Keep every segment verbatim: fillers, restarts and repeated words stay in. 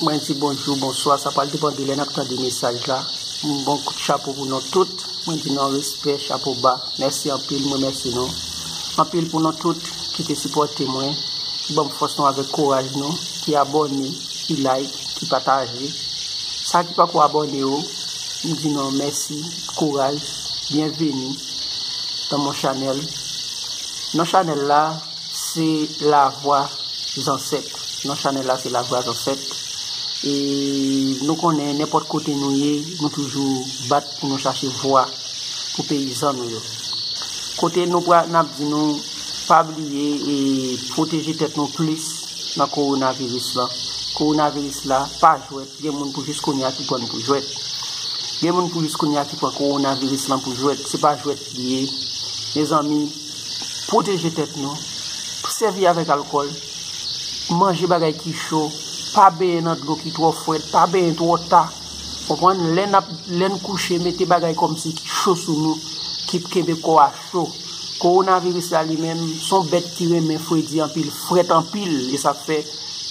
Mwen di bonjou, bonswa, sa pral depann de lè n ap tande mesaj la. M bon kout chapo pou nou tout. Mwen di nou respè, chapo ba. Mèsi anpil, mwen mèsi nou. Anpil pou nou tout ki te sipòte mwen, ki ban m fòs nou avèk kouraj nou, ki abòne, ki like, ki pataje. Sa ki pako abòne yo, m di nou mèsi, kouraj, byenveni dans mon channel. Non chanèl la, se Lavwa Zansèt. Non chanèl la, se Lavwa Zansèt. E nou konnen nenpòt kote nou ye, nou toujou bat pou nou chache vwa pou peyizan nou yo. Kote nou pral, n ap di nou, pa bliye e pwoteje tèt nou plis nan kowonaviris la. Kowonaviris la, pa jwèt. Gen moun pou jis kounye a ki pran pou jwèt. Gen moun pou jis kounye a ki pran kowonaviris lan pou jwèt. Se pa jwèt li ye. Mezanmi, pwoteje tèt nou. Sèvi avèk alkòl. Manje bagay ki cho. Pa benyen nan dlo ki twò frèt. Pa benyen twò ta. Konprann? Lè n ap, lè n kouche, mete bagay kòmsi ki cho sou nou, ki kenbe kò a cho. Kowonaviris la li menm, se yon bèt ki renmen fredi anpil, frèt anpil. E sa k fè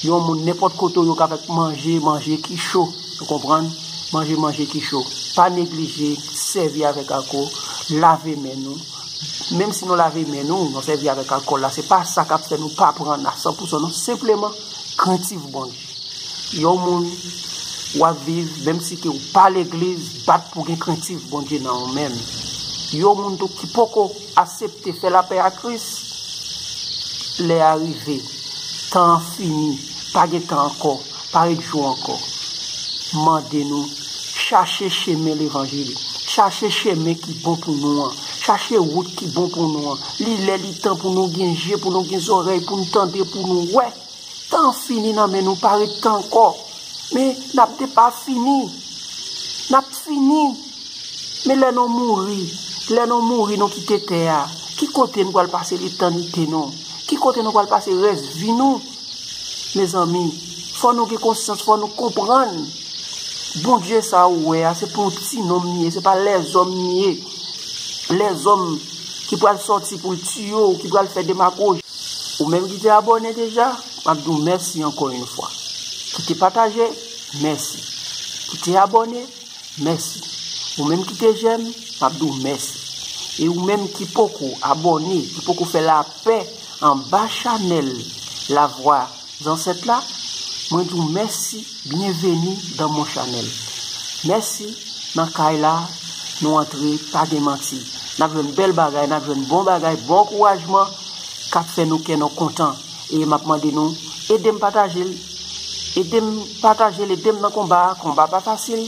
yon moun nenpòt kote w ye, w ka fèk manje, manje ki cho. Ou konprann? Manje, manje ki cho. Pa neglije sèvi avèk alkòl, lave men nou. Menm si nou lave men nou, nou sèvi avèk alkòl la, se pa sa k ap fè nou pa pran a san pousan non. Senpleman, krentif Bondye. Yon moun w ap viv, menm si ke w pa legliz, bat pou gen krentif Bondye nan ou menm. Yon moun tou ki poko aksepte fè lapè a Kris, lè a rive, tan an fini, pa gen tan ankò, pa ret jou ankò. Mande nou, chache chemen levanjil, chache chemen ki bon pou nou an, chache wout ki bon pou nou an. Li lè, li tan pou nou gen je, pou nou gen zòrèy, pou nou tande, pou nou wè. Tan an fini nan men nou, pa ret tan ankò. Men n ap depa fini. N ap fini. Men lè nou mouri, lè nou mouri, nou kite tè a, ki kote nou pral pase letanite nou? Ki kote nou pral pase rès vi nou? Mezanmi, fò nou gen konsyans, fò nou konprann. Bondye sa ou wè a, se pa yon ti nonm li ye, se pa lèzòm li ye. Lèzòm ki pral sòti pou l tiye w, ki pral fè demagoji. Ou menm ki te abòne deja, m ap di w mèsi ankò yon fwa. Ki te pataje, mèsi. Ki te abòne, mèsi. Ou menm ki te jèm, m ap di w mèsi. E ou menm ki poko abòne, ki poko fè lapè anba chanèl Lavwa Zansèt la, mwen di w mèsi, byenveni dans mon channel. Mèsi, nan kay la, nou antre, pa gen manti. N ap jwenn bèl bagay, n ap jwenn bon bagay, bon ankourajman k ap fè nou kè nou kontan. E m ap mande nou, ede m pataje l. Ede m pataje l, ede m nan konba a, konba pa fasil.